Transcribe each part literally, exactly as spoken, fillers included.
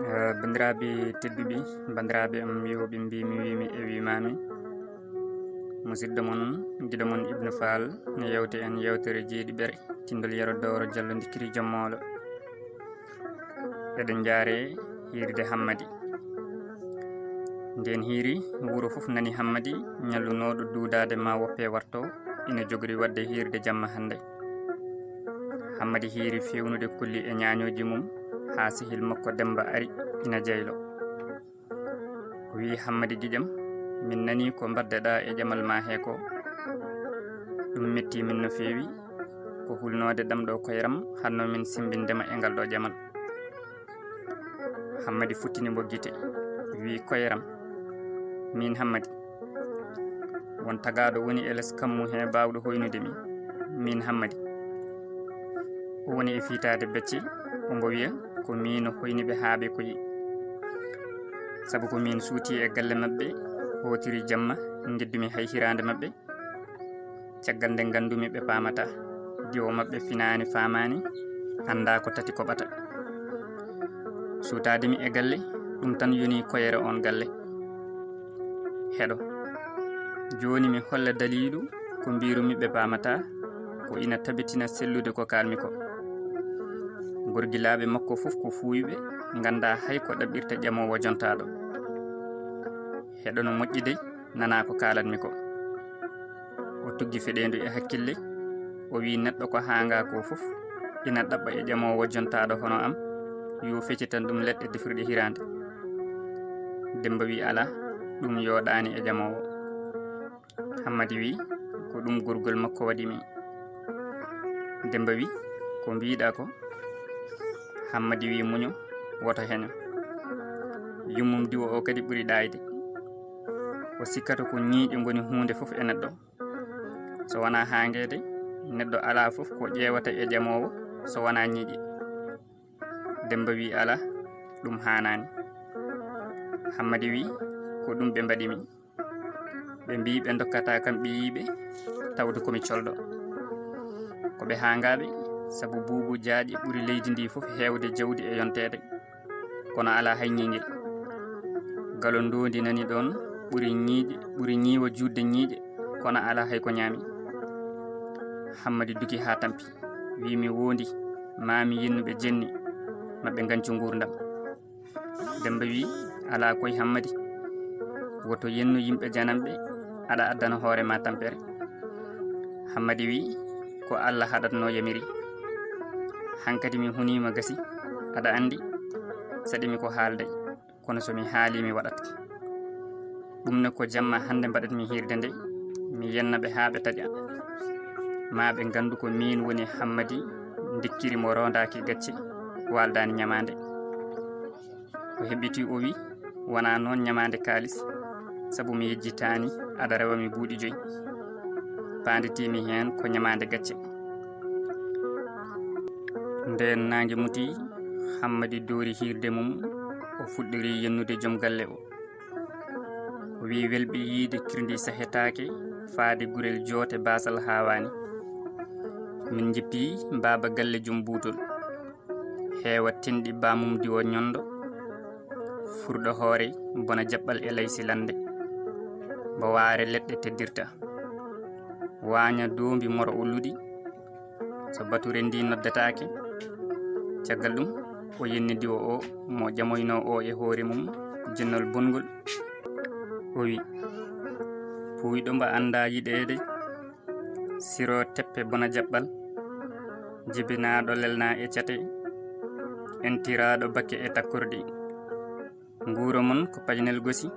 Eh, banndiraaɓe tedduɓe, banndiraaɓe am yewɓe, mbimi wimi e wimami, musidɗo mon, giɗo mon Ibnu Faal, ne yewte en yewtere jeeɗiɓere, tindol Yero Dowro Jallo Ndikkiri Jom Moolo. Eɗen njaare hiirde Hammadi. Nden hiiri, wuro fof nani Hammadi, ñallunooɗo duudaade ma woppe warto, ina jogori waɗde hiirde jamma hannde. Hammadi hiiri fewnude kulli e ñaañooji mum, haa sehil makko Demmba ari, ina jaylo. O wiyi, "Hammadi giƴam, min nanii ko mbaɗdeɗaa e ƴamal ma hee ko. Ɗum metti min no feewi, ko hulnoode ɗam ɗo koyram, hanno min simbindema e ngal ɗo ƴamal." Hammadi futtini mbo gite, wiyi, "Koyram, min Hammadi. Won tagaaɗo woni e les kammu he baawɗo hoynude mi, min Hammadi. O woni e fiitaade becce, o mbo wiya ko min hoyni ɓe haa ɓe koyi. Sabu ko min suuti e galle maɓɓe, hootiri jamma, ngeddumi hay hiraande maɓɓe. Caggal nde nganndumi ɓe paamata, diwo maɓɓe finaani faamaani, annda ko tati koɓata. Suutaade mi e galle, ɗum tan yoni koyere on galle. Heɗo. Jooni mi holla daliilu ko mbirumi ɓe paamata, ko ina tabitina sellude ko kaalmi ko. Gorgilaaɓe makko fof ko fuuyɓe, ngannda hay ko ɗaɓɓirta ƴamoowo jontaaɗo. Heɗo no moƴƴi dey, nana ko kaalatmi ko." O tuggi feɗeendu e hakkille, o wiyi, "Neɗɗo ko haanga ko fof ina ɗaɓɓa e ƴamoowo jontaaɗo hono am, yo feccitan ɗum leɗɗe defirɗe hiraande." Demmba wiyi, "Alaa, ɗum yooɗaani e ƴamoowo." Hammadi wiyi, "Ko ɗum gorgol makko waɗi mi." Demmba wiyi, "Ko mbiɗa ko?" Hammadi wiyi, "Muño, woto heño. Yummum diwo o kadi ɓuri ɗaayde. O sikkata ko ñiiƴe ngoni huunde fof e neɗɗo. So wonaa haangeede, neɗɗo alaa fof ko ƴeewata e ƴamoowo so wonaa ñiiƴe." Demmba wiyi, "Alaa, ɗum haanaani." Hammadi wiyi, "Ko ɗum ɓe mbaɗi mi. Ɓe mbiyi ɓe ndokkataa kam ɓiyiiɓe, tawde ko mi colɗo. Ko ɓe haangaaɓe, sabu buubu jaaƴe ɓuri leydi ndi fof heewde jawdi e yonteede. Kono alaa hay ñiiñel. Galo ndoondi nani ɗoon ɓuri ñiiƴe, ɓuri ñiiwa juutde ñiiƴe, kono alaa hay ko ñaami." Hammadi duki haa tampi, wiyi, "Mi woondi, maa mi yennu ɓe jenni, ma ɓe ngancu nguurndam." Demmba wiyi, "Alaa koy Hammadi, woto yennu yimɓe jananɓe, aɗa addana hoore ma tampere." Hammadi wiyi, "Ko Alla haɗatno yamiri. Hankadi mi huniima gasi, aɗa anndi, saɗi mi ko haalde, kono so mi haali mi waɗat. Ɗum ne ko jamma hannde mbaɗat mi hiirde nde, mi yenna ɓe haa ɓe taƴa. Ma ɓe nganndu ko miin woni Hammadi Ndikkiri mo roondaaki gacce, waaldaani ñamaande." O heɓɓiti, o wi, "Wonaa noon ñamaande kaalis, sabu mi yejjitaani, aɗa rewa mi buuɗi joyi. Paanditiimi heen ko ñamaande gacce." Ndeen naange muti, Hammadi doori hiirde mum, o fuɗɗori yennude joom galle o. O wiyi, "Welɓe yiide kirndi sahetaake, faade gurel joote baasal haawaani. Min njippi baaba galle joom buutol. Heewa tenɗi bamum diwo ñondo, furɗo hoore bona jaɓɓal e laysi lannde. Mbo waare leɗɗe teddirta. Waaña doombi moro o luɗi. So batu renndi noddataake." Caggal ɗum, o yenni diwo o mo ƴamoyno o e hoore mum jennol bongol. O wi, "Puuyɗo mbo annda yiɗeede, siro teppe bona jaɓɓal, jibinaaɗo lelna e cate, entiraaɗo bakke e takkordi. Nguuro mon ko paynel gosi,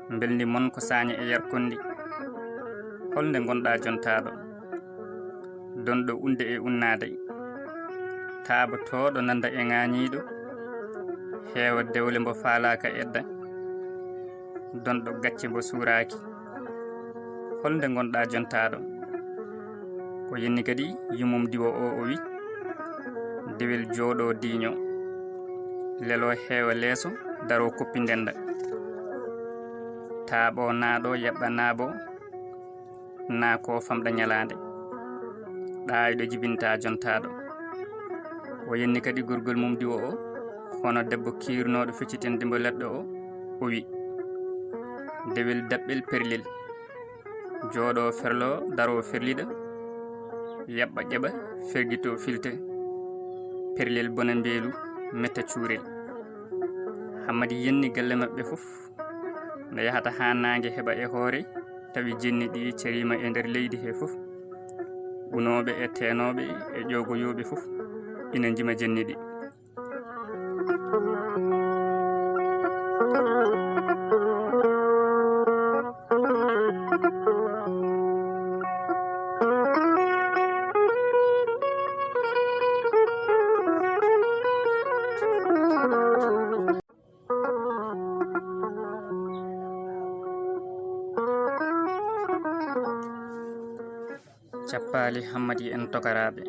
mbelndi mon ko saañe e yarkondi. Holnde ngonɗa jontaaɗo, donɗo unde e unnaade, taabotooɗo nanda e ŋaañiiɗo, heewa dewle mbo faalaaka edda, donɗo gacce mbo suuraaki? Holnde ngonɗa jontaaɗo?" O yenni kadi yummum diwo o, o wi, "Dewel jooɗo diiño, lelo heewa leeso, daro koppi ndenda. Taaɓo naaɗo yaɓɓa naabo, na ko famɗa ñalaande. Ɗaayɗo jibinta jontaaɗo." O yenni kadi gorgol mum diwo o, Hono debbo kiirnooɗo feccitinde mbo leɗɗo o, o wi', dewel daɓɓel perlel, jooɗo ferlo, daro ferliɗa, yaɓɓa ƴaɓa, fergito filte, perlel bona mbeelu, metta cuurel. Hammadi yenni galle maɓɓe fof, nde yahata haa naange heɓa e hoore, tawi jenni ɗi ceriima e nder leydi he fof. Unooɓe e teenooɓe e ƴoogoyooɓe fof ina njima jenni ɗi. Cappaali Hammadi en tokaraaɓe.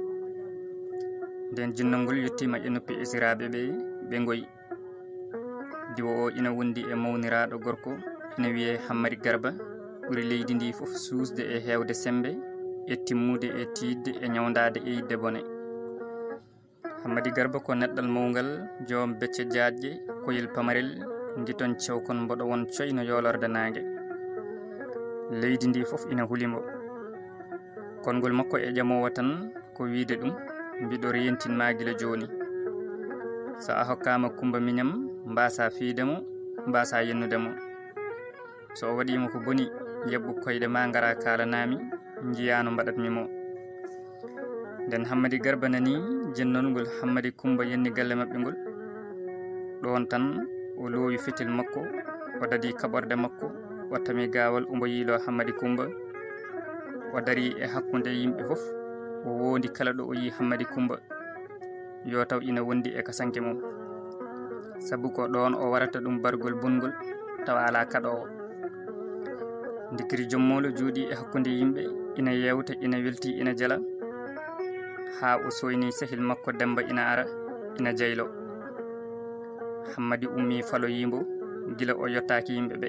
Nden jinnol ngol yettiima e noppi esiraaɓe ɓe, ɓe ngoyi. Diwo o ina wondi e mawniraaɗo gorko, ina wiyee Hammadi Garba, ɓuri leydi ndi fof suusde e heewde semmbe, e timmude e tiiɗde e ñawndaade e yiɗde bone. Hammadi Garba ko neɗɗal mawngal, joom becce jaajɗe, koyel pamarel, ngiton cewkon mboɗo won coy no yoolorde naange. Leydi ndi fof ina huli mbo. Konngol makko e ƴamoowo tan ko wiyde ɗum, mbiɗo reentin ma gila jooni. So a hokkaama Kummba miñam, mbaasa fiyde mo, mbaasa yennude mo. So o waɗii ma ko boni, yaɓɓu koyɗe ma, ngara kaalanaa mi, njiyaa no mbaɗat mi mo. Nden Hammadi Garba nani jennol ngol Hammadi Kummba yenni galle maɓɓe ngol. Ɗoon tan o loowi fetel makko, o dadi kaɓorde makko, o tami gaawal, omo yiiloo Hammadi Kummba. O darii e hakkunde yimɓe fof, o woondi kala ɗo o yii Hammadi Kummba. Yo taw ina wondi e kasanke mum. Sabu ko ɗoon o warata ɗum bargol bongol, tawa alaa kaɗoowo. Ndikkiri Joom Moolo jooɗii e hakkunde yimɓe, ina yeewta, ina weltii, ina jela, haa o sooynii sehil makko Demmba ina ara, ina jayloo. Hammadi ummii faloyii mbo gila o yottaaki yimɓe ɓe.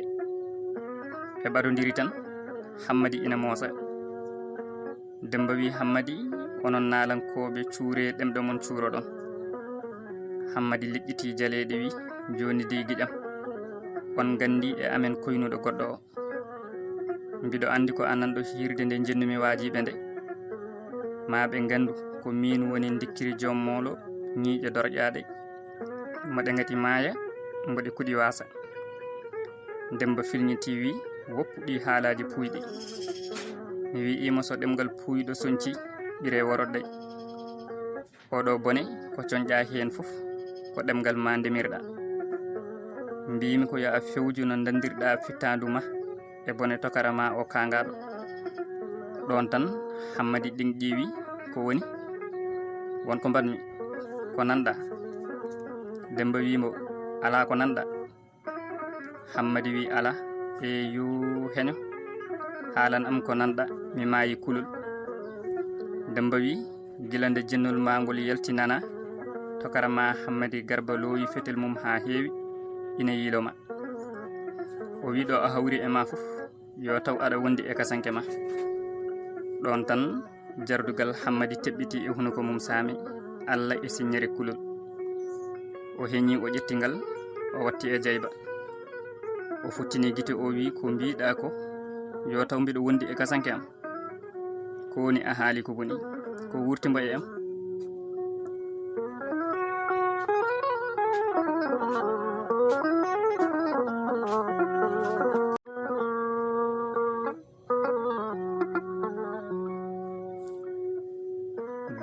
Ɓe ɓadondiri tan, Hammadi ina moosa. Demmba wi' Hammadi, "Onon naalankooɓe, cuuree ɗemɗe mon cuuroɗon." Hammadi liƴƴitii jaleeɗe wi', "Jooni dey giƴam, on nganndii e amen koynuɗo goɗɗo o. Mbiɗo anndi ko a nanɗo hiirde nde njennumi waajiiɓe nde. Maa ɓe nganndu ko miin woni ndikkiri Joom Moolo ñiiƴe dorƴaaɗe. Mo ɗe ngati maaya, mbo ɗe kuɗi waasa." Demmba filñitii wi', "Woppu ɗii haalaaji puuyɗi. Mi wi'iima so ɗemngal puuyɗo soñcii, ɓiree worodde. Oɗo bone ko coñƴaa heen fof, ko ɗemngal ma ndemirɗaa. Mbiimi ko yo a fewju no ndandirɗaa fittaandu ma e bone tokara ma o kaangaaɗo." Ɗoon tan Hammadi ɗiŋɗii wi', "Ko woni? Won ko mbaɗmi? Ko nanɗaa?" Demmba wi' mbo, "Alaa ko nanɗaa." Hammadi wi', "Alaa." "E yuu, heño, haalan am ko nanɗaa, mi maayi kulol." Demmba wi', "Gila nde jennol ma ngol yalti nanaa, tokara ma Hammadi Garba loowi fetel mum haa heewi, ina yiiloo ma. O wi' ɗo a hawri e ma fof, yo taw aɗa wondi e kasanke ma." Ɗoon tan jardugal Hammadi teɓɓitii e hunuko mum saami, Alla e siññere kulol. O heñii, o ƴetti ngal, o watti e jayba. O fottini gite, o wi', "Ko mbiiɗaa ko? Yo taw mbiɗo wondi e kasanke am? Ko woni a haali ko boni? Ko wuurti mbo e am?"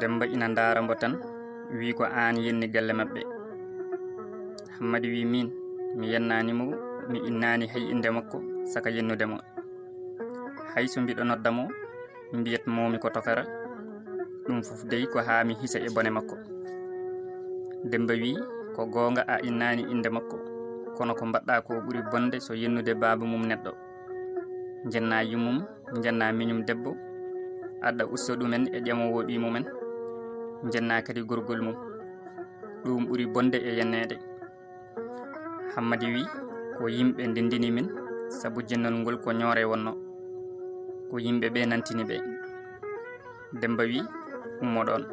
Demmba ina ndaara mbo tan, wi' ko aan yenni galle maɓɓe. Hammadi wi', "Miin, mi yennaani mo, mi innaani hay innde makko, saka yennude mo. Hay so mbiɗo nodda mo, mbiyat moomi ko tokara, ɗum fof dey ko haa mi hisa e bone makko." Demmba wi', "Ko goonga a innaani innde makko, kono ko mbaɗɗaa ko ɓuri bonde so yennude baaba mum neɗɗo. Njennaa yummum, njennaa miñum debbo, aɗa usta ɗumen e ƴamoowo ɓii mumen, njennaa kadi gorgol mum. Ɗum ɓuri bonde e yenneede." Hammadi wi', "Ko yimɓe ndenndini min, sabu jennol ngol ko ñoore wonno. Ko yimɓe ɓe nantini ɓe." Demmba wi', "Ummo ɗoon."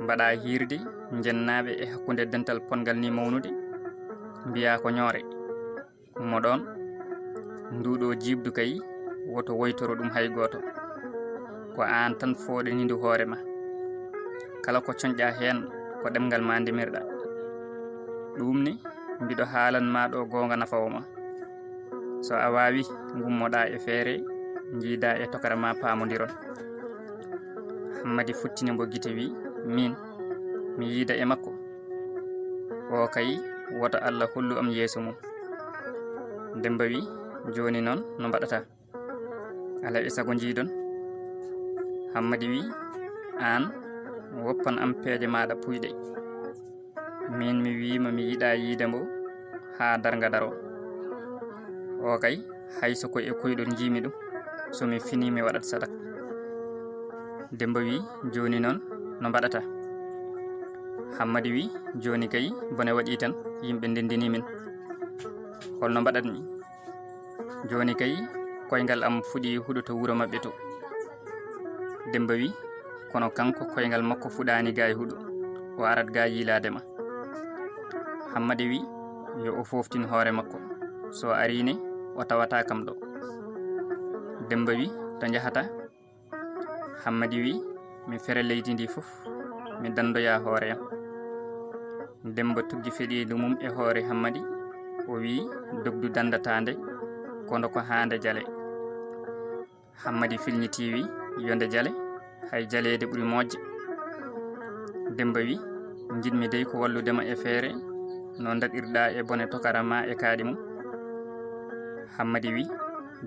Mbaɗa hiirde njennaaɓe e hakkunde dental potngal ni mawnude, mbiyaa ko ñoore. Ummo ɗoon, nduuɗo jiiɓdu kay, woto woytoro ɗum hay gooto. Ko aan tan fooɗaniiɗo hoore ma. Kala ko coñɗa heen, ko ɗemngal ma ndemirɗa. Ɗum ni, mbiɗo haalan ma ɗo goonga nafawo ma. So a waawi, ngummoɗa e feere, njiida e tokara ma paamondiron. Hammadi futtini mbo gite wi, min, mi yiida e makko. O kay, woto Allah hollu am yeeso mum. Demba wi, jooni noon no mbaɗata? Alaa e sago njiidon. Hammadi wi, aan, woppan am peeje maaɗa puyɗe. Min mi wiima mi yiɗa yiide mbo haa darnga daro. O kay, hay so ko e koyɗol njiimi ɗum, so mi fini mi waɗat sadak. Demba wi, jooni noon no mbaɗata? Hammadi wi, jooni kay bone waɗi tan, yimɓe ndendini min. Holno mbaɗat mi? Jooni kay, koyngal am fuɗi huɗo to wuro maɓɓe to. Demba wi, kono kanko koyngal makko fuɗaani ga e huɗo, o arat ga yiilaade ma. Hammadi wi, yo o fooftin hoore makko, so ari ne, o tawata kam ɗo. Demba wi, to njahata? Hammadi wi, mi fera leydi ndi fof, mi dandoya hoore am. Demba tuggi feɗiidu mum e hoore Hammadi, o wi, dogdu dandataande, kono ko haande jale. Hammadi filñiti wi, yo nde jale, hay jaleede ɓuri moƴƴe. Demba wi, njiɗmi dey ko wallude ma e feere, no ndaɗirɗa e bone tokara ma e kaaɗi mum. Hammadi wi,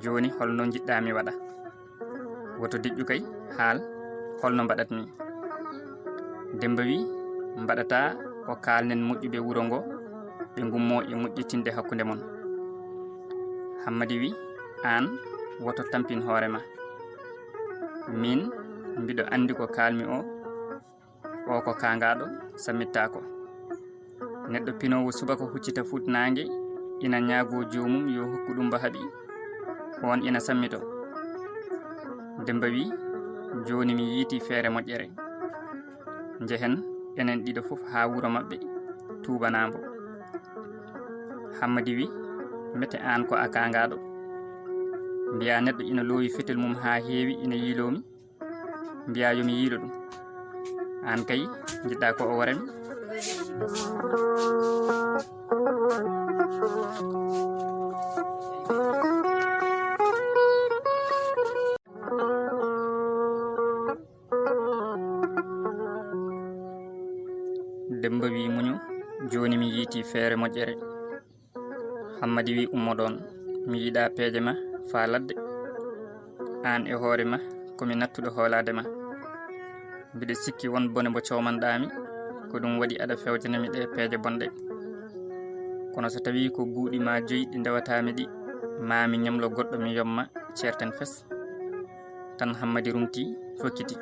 jooni holno njiɗɗa mi waɗa? Woto deƴƴu kay, haal, holno mbaɗat mi? Demba wi, mbaɗata ko kaalnen moƴƴuɓe wuro ngo, ɓe ngummo e moƴƴitinde hakkunde mon. Hammadi wi, aan, woto tampin hoore ma. Min, mbiɗo anndi ko kaalmi o, o ko kaangaaɗo, sammittaako. Neɗɗo pinoowo subaka huccita fuutnaange, ina ñaagoo joomum yo hokku ɗum mbo haɓi, oon ina sammito. Demba wi, jooni mi yiiti feere moƴƴere. Njehen enen ɗiɗo fof haa wuro maɓɓe, tuubanaa mbo. Hammadi wi, mete aan ko a kaangaaɗo. Mbiyaa neɗɗo ina loowi fetel mum haa heewi, ina yiiloo mi. Mbiyaa yo mi yiilo ɗum. Aan kay, njiɗɗa ko o wara mi. Demba wi, muñu, jooni mi yiiti feere moƴƴere. Hammadi wi, ummo ɗoon, mi yiɗa peeje ma faa ladde. Aan e hoore ma, ko mi nattuɗo hoolaade ma. Mbiɗa sikki won bone mbo coomanɗaa mi, ko ɗum waɗi aɗa fewjana mi ɗe peeje bonɗe. Kono so tawii ko buuɗi ma joyi ɗi ndewataa mi ɗi, maa mi ñamlo goɗɗo mi yomma, ceerten fes. Tan Hammadi rumti, fokkiti.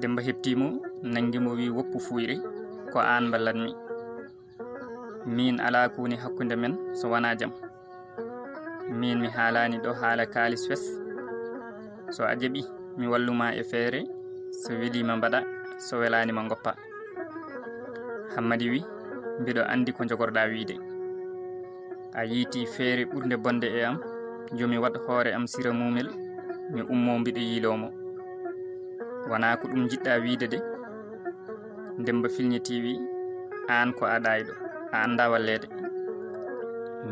Demba heɓtii mo, nanngi mo, wi, woppu fuuyre, ko aan mballat mi. Min alaa ko woni hakkunde men so wanaa jam. Min mi haalaani ɗo haala kaalis fes. So a jaɓi, mi wallu ma e feere, so welii ma mbaɗa, so welaani ma ngoppa. Hammadi wi, mbiɗo anndi ko njogorɗa wiide. A yiiti feere ɓurnde bonde e am, yo mi waɗ hoore am sira muumel, mi ummo mbiɗo yiiloo mo. Wanaa ko ɗum njiɗɗa wiide de? Demba filñiti wi, aan ko a ɗaayɗo, a anndaa walleede.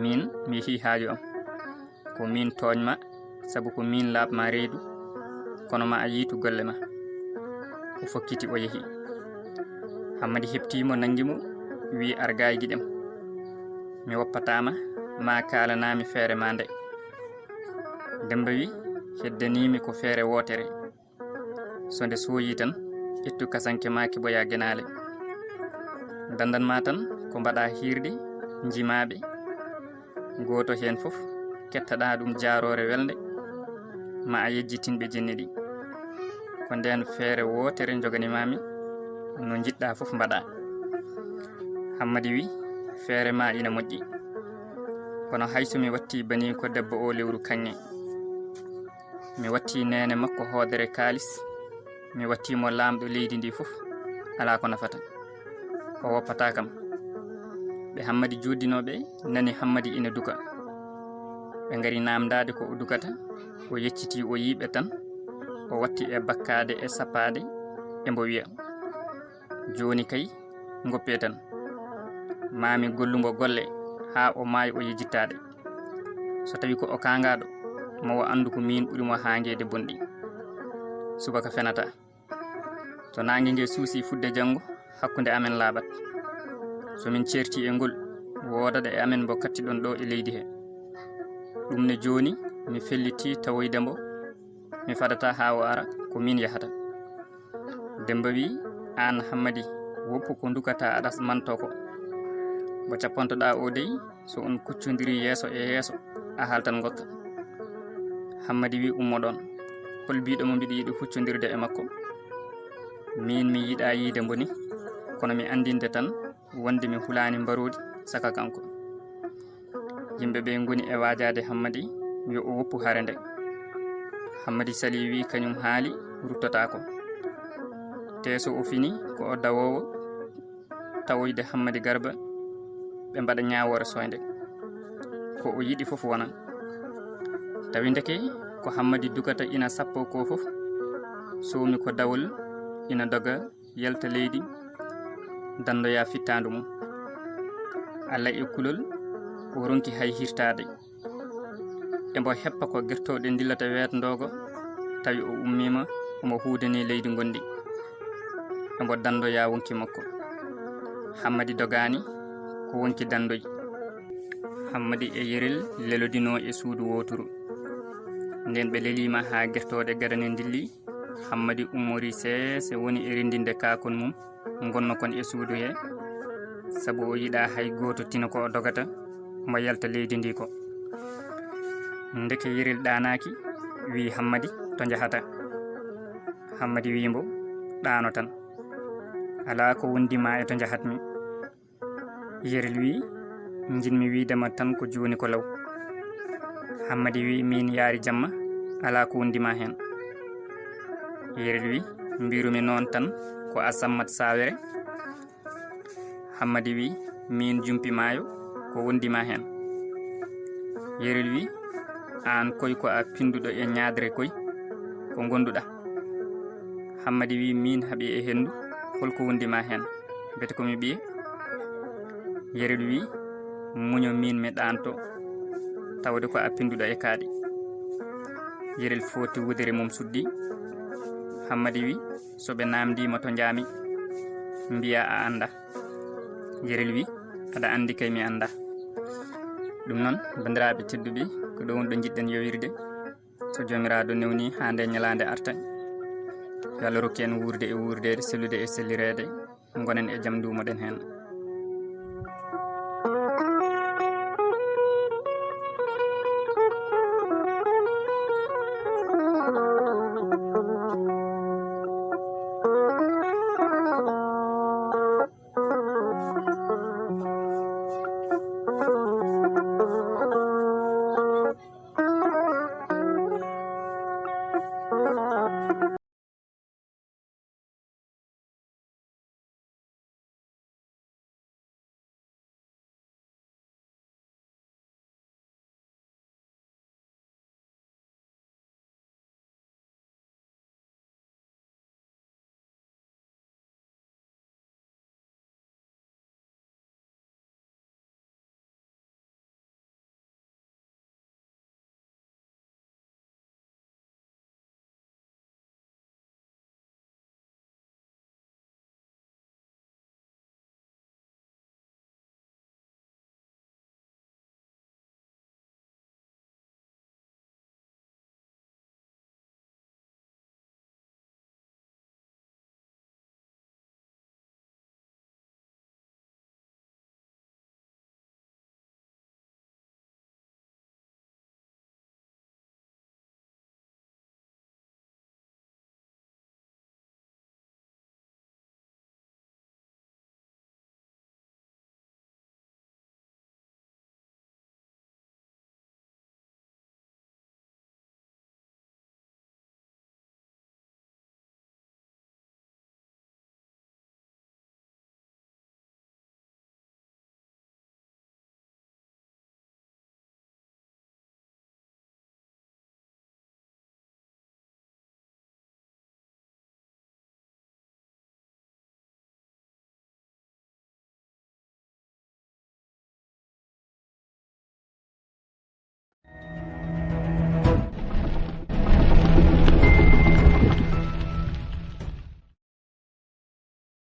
Min, mi yehii haaju am. Ko min tooñ ma, sabu ko min laaɓ ma reedu, kono ma a yiitu golle ma. O fokkiti o yehi. Hammadi heɓtii mo, nanngi mo, wi, ar gaa e giƴam. Mi woppataa ma, ma kaalanaa mi feere ma nde. Demba wi, heddanii mi ko feere wootere. So nde sooyii tan, ƴettu kasanke ma keɓoya genaale. Danndan ma tan ko mbaɗa hiirde, njimaaɓe. Gooto heen fof kettaɗa ɗum jaaroore welnde, ma a yejjitin ɓe jenni ɗi. Ko ndeen feere wootere njogani ma mi, no njiɗɗa fof mbaɗa. Hammadi wi, feere ma ina moƴƴi. Kono hay so mi watti bani ko debbo o lewru kaŋŋe. Mi watti neene makko hoodere kaalis, mi watti mo laamɗo leydi ndi fof. alaa ko nafata. O woppataa kam. Ɓe Hammadi jooɗdinoo ɓe nani Hammadi ina duka. Ɓe ngari naamndaade ko o dukata, o yeccitii o yii ɓe tan, o watti e bakkaade e sappaade, e mbo wiya: "Jooni kay, ngoppee tan. Maa mi gollu mbo golle haa o maayi o yejittaade. So tawi ko o kaangaaɗo, mo o anndu ko miin ɓuri mo haangeede bonɗi. Subaka fenataa. To naange nge suusii fudde janngo, hakkunde amen laaɓat. So min ceertii e ngol, woodat e amen mbo kattiɗon ɗo e leydi he. Ɗum ne jooni, mi fellitii tawoyde mbo, mi fadataa haa o ara, ko miin yahata." Demmba wi: "Aan Hammadi, woppu ko ndukataa aɗa manto ko. Mbo cappantoɗaa o dey, so on kuccondirii yeeso e yeeso, a haaltan ngokka." Hammadi wi: "Ummo ɗoon. Hol biiɗo mo mbiɗa yiɗi huccondirde e makko? Miin mi yiɗaa yiide mbo ni, kono mi anndinde tan wonde mi hulaani mbaroodi saka kanko." Yimɓe ɓe ngoni e waajaade Hammadi yo o woppu hare nde. Hammadi salii wi kañum haali ruttotaako. Te so o fini ko o dawoowo tawoyde Hammadi Garba, ɓe mbaɗa ñaawoore soynde. Ko o yiɗi fof wona. Tawi ndeke ko Hammadi dukata ina sappo ko fof, soomi ko dawol ina doga yalta leydi, danndoyaa fittaandu mum. Alla e kulol, o ronki hay hirtaade. E mbo heppa ko gertooɗe ndillata weetndoogo, tawi o ummiima, omo huudanii leydi ngonndi. E mbo danndoyaa wonki makko. Hammadi dogaani ko wonki danndoyi. Hammadi e Yerel lelodinoo e suudu wooturu. Nden ɓe leliima haa gertooɗe gadane ndilli, Hammadi ummorii seese woni e renndinde kaakon mum, ngonno kon e suudu he, sabu o yiɗaa hay gooto tino ko o dogata, mo yalta leydi ndi ko. Ndeke Yerel ɗaanaaki, wi Hammadi: "To njahata?" Hammadi wi mbo: "Ɗaano tan. Alaa ko wondi ma e to njahatmi." Yerel wi: "Njiɗmi wiide ma tan ko jooni ko law." Hammadi wi: "Miin yaari jamma, alaa ko wondi ma heen." Yerel wi: "Mbirumi noon tan ko a sammat saawere." Hammadi wi: "Miin jumpi maayo, ko wondi ma heen?" Yerel wi: "Aan koy ko a pinnduɗo e ñaadre koy, ko ngonduɗa?" Hammadi wi: "Miin haɓi e henndu, hol ko wondi ma heen? Mbete ko mi ɓiye?" Yerel wi: "Muño, miin mi ɗaanto, tawde ko a pinnduɗo e kaaɗi." Yerel footi wudere mum suddi. Hammadi wi: "So ɓe naamndiima to njaami, mbiya a annda." Yerel wi: "Aɗa anndi kay mi annda." Ɗum noon, banndiraaɓe tedduɓe, ko ɗo woni ɗo njiɗɗen yowirde. So Joomiraaɗo newni haa nde ñalaande arta, yo Allah rokku en wuurde e wuurdeede, sellude e sellireede, ngonen e jam, nduumoɗen heen.